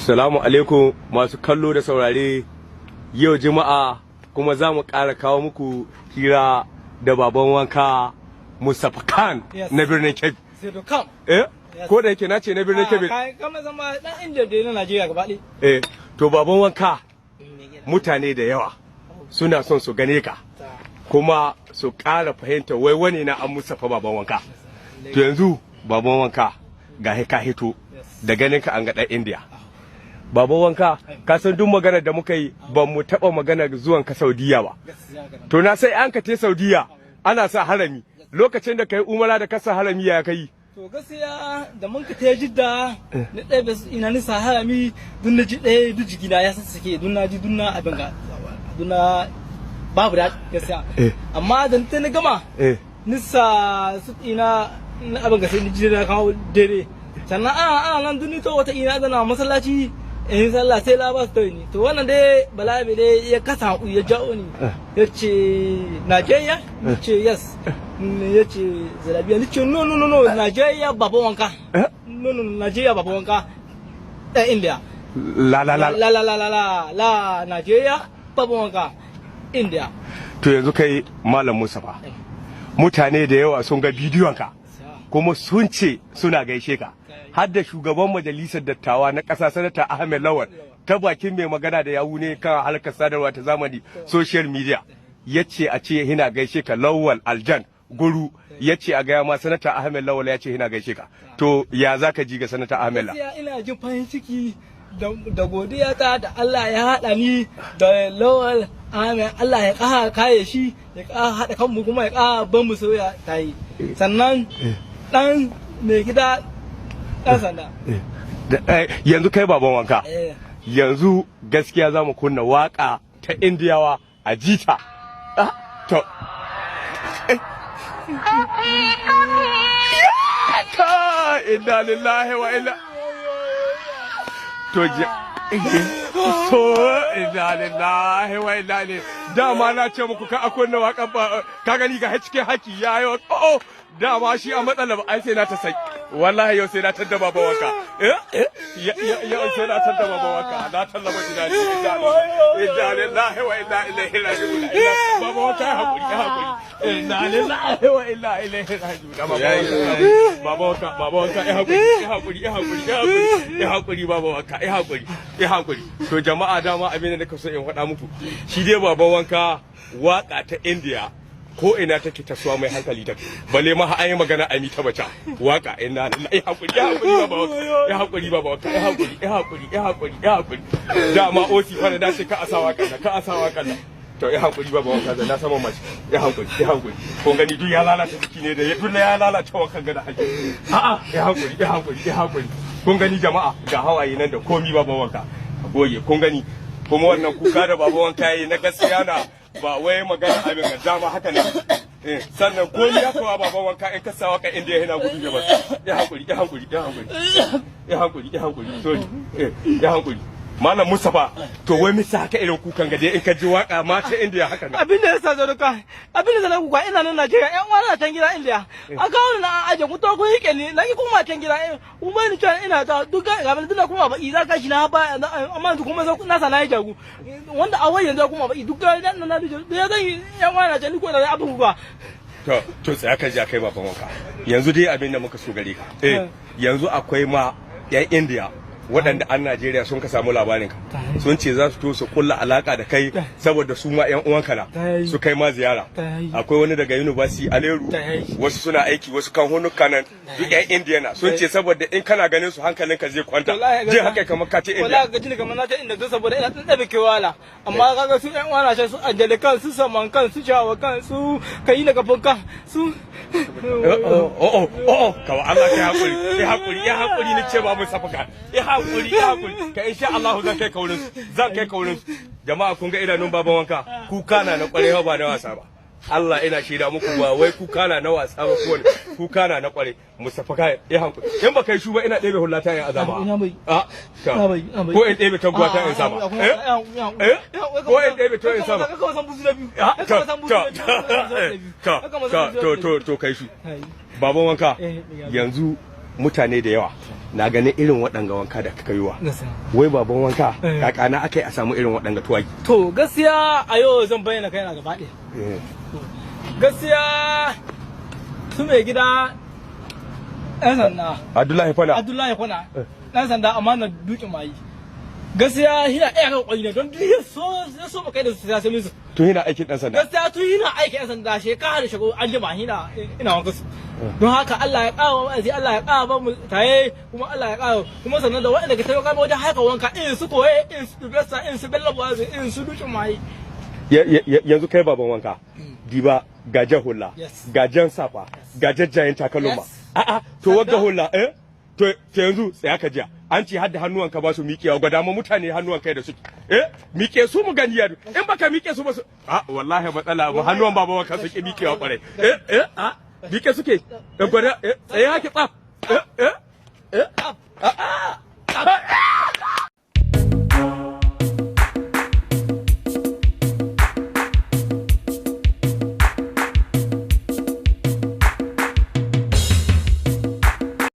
Salamu alaikum masu kallo da saurare. Yau Juma'a kuma za mu ƙara kawo muku hira da baban wanka Mustapha Khan na birnin Kebbi. Sai to kam. Eh? Ko da yake na ce na birnin Kebbi. Kama zama dan India da na Najeriya gaba ɗaya. Eh, to baban wanka, mutane da yawa suna son su gane ka kuma su ƙara fahimta wai wani na an Mustapha baban wanka. To yanzu baban wanka, ga ka hito da ganin ka an ga ɗan India. Baban wanka, ka san duk maganar da muka yi ba mu taɓa magana zuwan ka Saudiya ba. To na sai an ka te Saudiya ana sa harami. Lokacin da kai umara da ka sa harami, ya kai? To gaskiya da mun ka ta Jidda na ɗaya ina nisa harami, dun na ji ɗaya duk jikina ya sassake, dun na ji dun na abin ga dun na babu da gaskiya. Amma da ta na gama nisa su ina na abin ga sai ni ji na kawo daidai. Sannan ana nan dun to wata ina zana masallaci in sallah sai la ba su ni. To wannan dai balabi dai ya kasa hakuri ya jawo ni, ya ce Nigeria, ni ce yes, ya ce Zalabiya, ni ce no, no, no, no, Nigeria baban wanka, no, no, Nigeria baban wanka ɗan India. La la la. La la la la la la, Nigeria baban wanka India. To yanzu kai Malam Mustapha, mutane da yawa sun ga bidiyon ka kuma sun ce suna gaishe ka, har da shugaban majalisar dattawa na ƙasa, Sanata Ahmed Lawal, ta bakin mai magana da yawu ne kan harkar sadarwa ta zamani, social media, ya ce a ce hina gaishe ka. Lawal Aljan Guru ya ce a gaya ma Sanata Ahmed Lawal ya ce hina gaishe ka. To ya za ka ji ga Sanata Ahmed Lawal? Gaskiya ina jin farin ciki da godiya ta da Allah ya haɗa ni da Lawal Ahmed. Allah ya ƙara kaye shi, ya ƙara haɗa kanmu, kuma ya ƙara ban mu soyayya ta yi. Sannan ɗan mai gida ɗan sanda. Yanzu kai baban wanka, yanzu gaskiya za mu kunna waka ta Indiyawa a jita. To ka inna lillahi wa inna to so inna lillahi wa inna ilaihi. Dama na ce muku ka a kunna waka ba. Ka gani ga cikin haki yayi. Oh, dama shi a matsala ba ai sai na ta sai. Wallahi yau sai na tadda baba wanka. Eh eh, yau sai na tadda baba wanka, na tallaba gida ne. Inna lillahi wa inna ilaihi raji'un. Baba wanka, ya hakuri, ya hakuri. Inna lillahi wa inna ilaihi raji'un. Baba wanka, baba wanka, baba wanka, ya hakuri, ya hakuri, ya hakuri, ya hakuri, ya hakuri, baba wanka, ya hakuri, ya hakuri. To jama'a, dama abin da nake so in faɗa muku shi dai, baba wanka waka ta India ko ina take tasowa mai hankali take, balle ma an yi magana a mi ta baca waka. Inna lillahi. Ya hakuri, ya hakuri baba wanka, ya hakuri baba wanka, ya hakuri, ya hakuri, ya hakuri, ya hakuri. Dama osi fa da dace ka a sa waka ka a sa waka nan. To ya hakuri baba wanka, da na sama mace. Ya hakuri, ya hakuri. Kun gani duk ya lalata jiki ne da ya duk ya lalata wankan ga da haji. A'a, ya hakuri, ya hakuri, ya hakuri. Kun gani jama'a, ga hawaye nan da komi. Baba wanka goge. Kun gani kuma wannan kuka da baba wanka yayi na gaskiya na ba wai magana abin ga dama haka ne. Sannan komi ya kawo baban wanka in ka sa waka inda yana gudu da bas. Ya hakuri, ya hakuri, ya hakuri, ya hakuri, ya hakuri, sorry. Ya hakuri Malam Mustapha. To wai misa haka irin kukan gaje in ka ji waka mata Indiya haka ne? Abin da yasa zaruka, abin da zan kuka, ina nan Najeriya, ƴan uwana na can gida India, an kawo ni na an aje ku, to ku hike ni na ki kuma can gida ku bani can ina ta duk ga abin da kuma ba za ka shi na ba. Amma yanzu kuma na sa na yi jagu wanda a wai yanzu kuma ba duk ga nan na da ya zan yi ƴan uwana na can, ni ko da abin kuka. To tsaya ka ji kai baban wanka. Yanzu dai abin da muka so gare ka, yanzu akwai ma yan India waɗanda an Najeriya sun ka samu labarin ka, sun ce za su to su kulla alaka da kai saboda su ma yan uwanka na su kai ma ziyara. Akwai wani daga University Aleru, wasu suna aiki wasu kan hunuka nan, duk yan India na sun ce saboda in kana ganin su hankalinka zai kwanta, je haka kamar ka ce India. Wallahi ga jini kamar na ce inda don saboda ina dan kewala, amma kaga su yan uwana su Anjali kan su, Saman kan su, Shawa kan su, kai daga funka su. Oh oh oh, kawai Allah kai hakuri, ya hakuri, ya hakuri. Ni ce babu safaka. Ya hakuri, ya hakuri ka. Insha Allah zan kai ka wurin su, zan kai ka wurin su. Jama'a, kun ga idanun baban wanka, kuka na na kware ba na wasa ba. Allah ina shaida muku ba wai kuka na na wasa ba, ko kuka na na kware. Mustafa kai, ya hankuri. In ba kai shu ba ina ɗebe hullata in azama. A ko in ɗebe taguwa ta in sama. Eh eh, ko in ɗebe to in sama. To to to to, kai shu baban wanka. Yanzu mutane da yawa Na ganin irin waɗanga wanka da kaka yiwa. Gaskiya. Wai baban wanka, Eh. kakana akai a samu irin waɗanga tuwaki? To, gaskiya a yau zan bayyana kaina gaba ɗaya. Gaskiya su mai gida ɗan sanda. Abdullahi Fana. Abdullahi Kwana, ɗan sanda, amma na dukin mayi. Gaskiya hina iya kan kwari ne, don duk ya so kai da su ya sai su. Tun yana aikin ɗan sanda. Gaskiya tun hina aiki ɗan sanda shekara da shekaru an jima hina ina wanka su. Don haka Allah ya ƙara wa'azi, Allah ya ƙara ba mu taye, kuma Allah ya ƙara kuma sannan da waɗanda ke taimaka min wajen haka wanka, irin su koye, irin su Dubesa, irin su Bello Buwazi, irin su dukin mayi. Yanzu kai baban wanka, diba ga jan hula, ga jan safa, ga jajjayen takalma. A'a, to wagga hula, eh, to yanzu tsaya ka jiya. An ce har da hannuwanka ba su miƙewa. Gwada ma mutane hannuwan kai da suke. Eh, miƙe su mu gani yadu. In baka miƙe su ba su, a wallahi matsala ba. Hannuwan baban wanka su ki miƙewa kwarai. Eh eh, a miƙe suke. Eh, gwada, eh, tsaye haki tsaf. Eh eh eh, a a